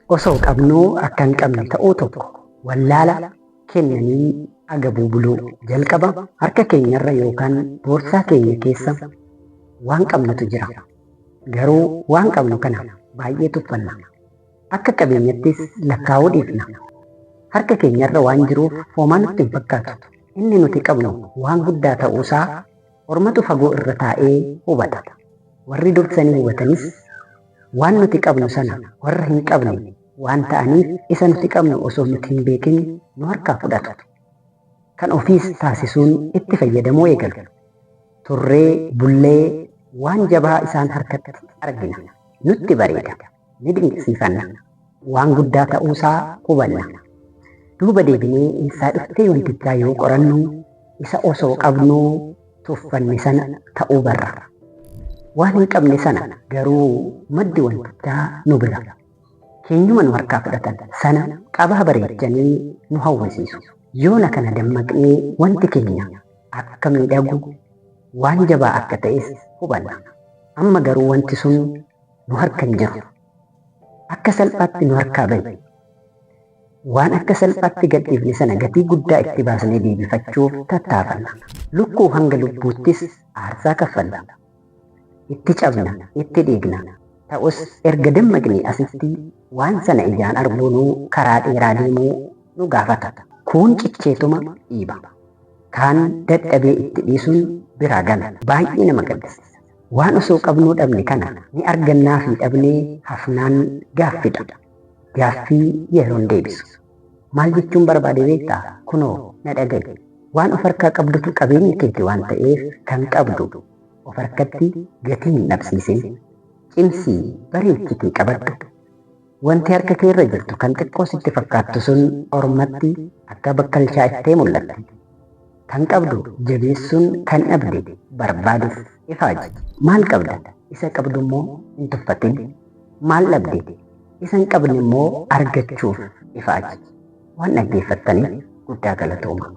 Osoo qabnuu akka hin qabne ta'uu tokko wallaala kennanii agabuu buluu. Jalqaba harka keenyarra yookaan boorsaa keenya keessa waan qabnutu jira. Garuu waan qabnu kana baay'ee tuffanna. Akka qabeenyattis lakkaa'uu dhiifna. Harka keenyarra waan jiruuf homaa nutti hin fakkaatu. Inni nuti qabnu waan guddaa ta'uusaa ormatu fagoo irra taa'ee hubata. Warri dursanii hubatanis waan nuti qabnu sana warra hin qabne waan ta'aniif isa nuti qabnu osoo nuti hin beekin nu harkaa fudhatu. Kan ofiis taasisuun itti fayyadamuu eegalu. Turree bullee waan jabaa isaan harkatti argina. Nutti bareeda. Ni dinqisiifanna. Waan guddaa ta'uusaa hubanna. Duuba deebinee eessaa dhuftee wantichaa yoo qorannu isa osoo qabnuu tuffanne sana ta'uu barra. Waan hin qabne sana garuu maddi wantichaa nu bira. Keenyuma nu harkaa fudhatan sana qabaa bareechanii nu hawwisiisu. Yoona kana dammaqnee wanti keenya akka miidhagu waan jabaa akka ta'es hubanna. Amma garuu wanti sun nu harka hin jiru. Akka salphaatti nu harkaa bahe. Waan akka salphaatti gadhiifne sana gatii guddaa itti baasnee deebifachuuf tattaafanna. Lukkuu hanga lubbuuttis aarsaa kaffalla. Itti cabna, itti dhiigna. Ta'us erga dammaqnee asitti waan sana ijaan arguunuu karaa dheeraa deemuu nu gaafata. Kuun cicheetuma dhiiba. Kaan dadhabee itti dhiisuun biraa gala. Baay'ee nama gaddisiisa. Waan osoo qabnuu dhabne kana ni argannaa fi dhabnee hafnaan gaaffidha. Gaaffii yeroon deebisu. Maal jechuun barbaade beektaa? Kunoo na dhaga'i. Waan of harkaa qabdutu qabeenya keeti waan ta'eef kan qabdu of harkatti gatii hin dhabsiisin. Cimsii bareechitii qabadhu. Wanti harka kee irra jirtu kan xiqqoo sitti fakkaattu sun ormatti akka bakkalchaa iftee mul'atti. Kan qabdu jabeessuun kan dhabde barbaaduuf ifaaji. Maal qabda? Isa qabdu immoo hin tuffatin. Maal dhabde? Isa hin qabne immoo argachuuf ifaaji. Waan dhaggeeffattaniif guddaa galatooma.